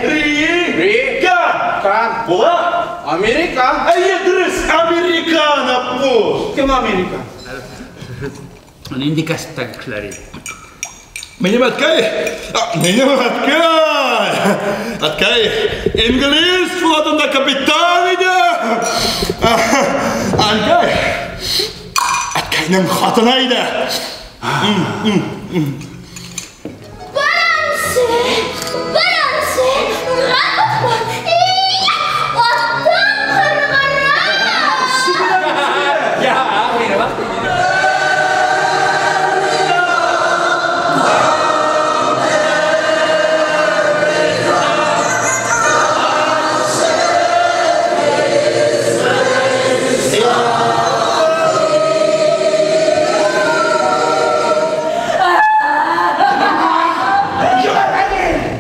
Ри. Ри. Ка. Ка. Була? Америка. Әйе, дөрес, Американ, Аппуш. Кем Америка? Нинди кәсептәге кешеләр иде? Минем әткәй, минем әткәй, әткәй инглиз флотында капитан иде. Әнкәй, әткәйнең хатыны иде. Барамсы, барамсы, raconte-moi. Атым кыргыра. Я, мине бак.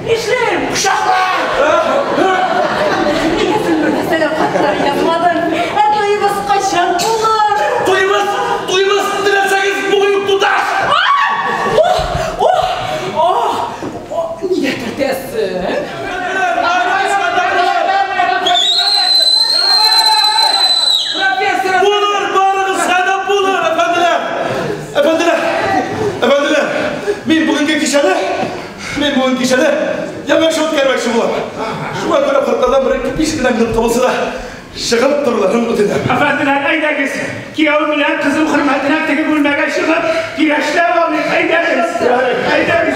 Нишлим? Кочакла! Нигә син бер нәрсә хатлар язмадың? Ә туебыз кайчан булыр? Туебыз, туебыз, теләсәгез, бүген үк туташ. Ох, ох, ох, нигә төртәсең? Профессор! Булыр, барыгызга да булыр, әфәнделәр. Әфәнделәр, әфәнделәр, мин бүгенге кичәне, мин бүген кичәне янәшә үткәрмәкче булам. Шуңа күрә картлардан бер ике биш кенә минут булса да чыгып торуларын үтенәм. Әфәнделәр, әйдәгез. Кияү белән кызым хөрмәтенә теге бүлмәгә чыгып, киңәшләп алыйк. Әйдәгез. Әйдәгез.